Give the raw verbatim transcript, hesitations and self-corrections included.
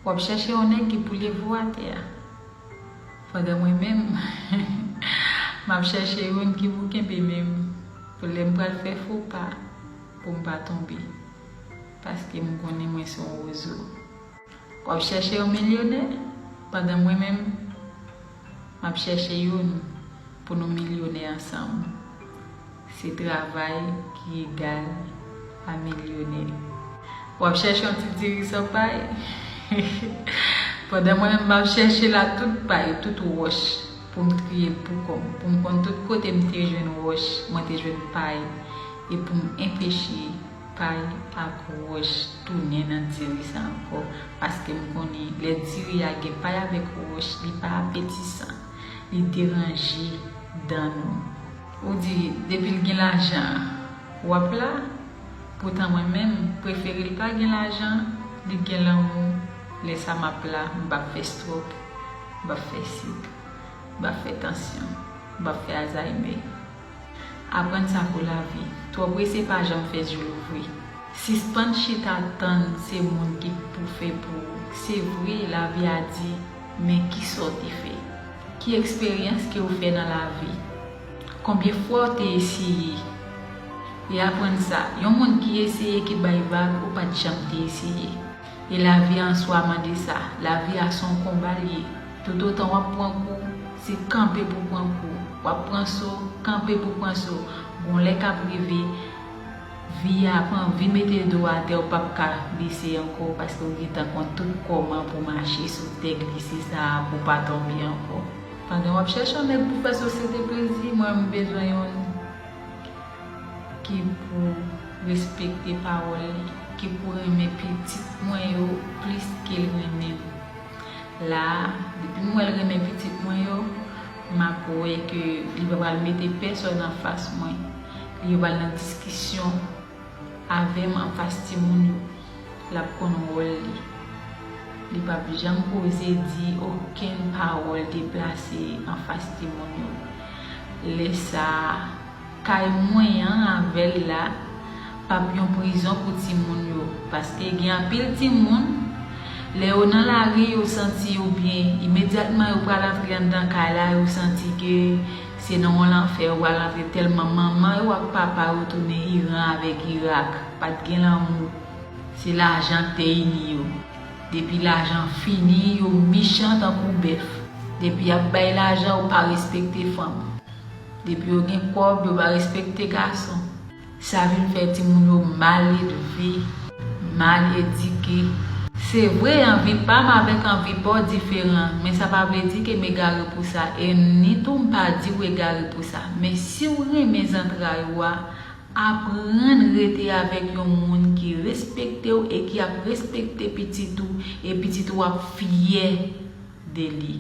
W ap chèche yon nèg ki pou leve w atè a. Pandan mwen menm, m ap chèche youn ki pou kenbe men m pou lè m pral fè fo pa, pou m pa tonbe. Paske m konnen mwen se yon wozo. W ap chèche yon milyonè, pandan mwen menm, m ap chèche youn pou nou milyonè ansanm. Se travay ki egal a milyonè. W ap chèche yon ti diri san pay? Pandan mwen menm, m ap chèche la tout pay, tout wòch, pou m triye l pou kò m, pou m konn tout kote m te jwenn wòch, mwen te jwenn pay, e pou m enpeche pay ak wòch tounen nan diri sa ankò, paske m konnen lè diri a gen pay avèk wòch, li pa apetisan, li deranje dan nou. Ou di, depi l gen lajan, w ap la. Poutan mwen menm, m prefere l pa gen lajan, li gen lanmou. Lè sa m ap la, m p ap fè stròk, m p ap fè sik, m p ap fè tansyon, m p ap fè azaymen. Aprann sa pou lavi. Twò prese pa janm fè je louvri. Sispann chita tann se moun ki pou fè pou ou. Se vre, lavi a di, men kisa w te fè? Ki eksperyans ke w fè nan lavi? Konbyen fwa w te eseye? E aprann sa, yon moun ki eseye ki bay vag, ou pa t janm te eseye. E lavi an swa mande sa. Lavi a se yon konba l ye. Toutotan w ap pran kou, se kanpe pou pran kou. W ap pran so, kanpe pou pran so. Gon lè k ap rive, vi a ap anvi mete do w atè, ou p ap ka glise ankò, paske w gentan konn tout kòman pou mache sou tè glise sa a pou w pa tonbe ankò. Pandan w ap chèche yon nèg pou fè sosyete plezi, mwen, m bezwen youn ki pou respekte pawòl li, ki pou renmen pitit mwen yo plis ke l renmen m. La a, depi m wè l renmen pitit mwen yo, m ap wè ke li pa pral mete pèsòn anfas mwen. Li pa pral nan diskisyon avè m anfas timoun yo. L ap konn wòl li. Li p ap janm oze di okenn pawòl deplase anfas timoun yo. Lè sa a, kay mwen an avè l la p ap yon prizon pou timoun yo. Paske gen anpil timoun, lè yo nan lari, yo santi yo byen. Imedyatman yo pral antre anndan kay la, yo santi ke se nan yon lanfè yo pral antre, tèlman manman yo ak papa yo tounen Iran avèk Irak. Pa t gen lanmou. Se lajan k te ini yo. Depi lajan fini, yo mechan tankou bèf. Depi y ap bay lajan, yo pa respekte fanm. Depi yo gen kòb, yo pa respekte gason. Sa vin fè timoun yo mal elve, mal edike. Se vre, anvi pa m avèk anvi pa w diferan, men sa pa vle di ke m egare pou sa, e ni tou m pa di w egare pou sa. Men si w renmen zantray ou a, aprann rete avèk yon moun ki respekte w e ki ap respekte pitit ou, e pitit ou ap fyè de li.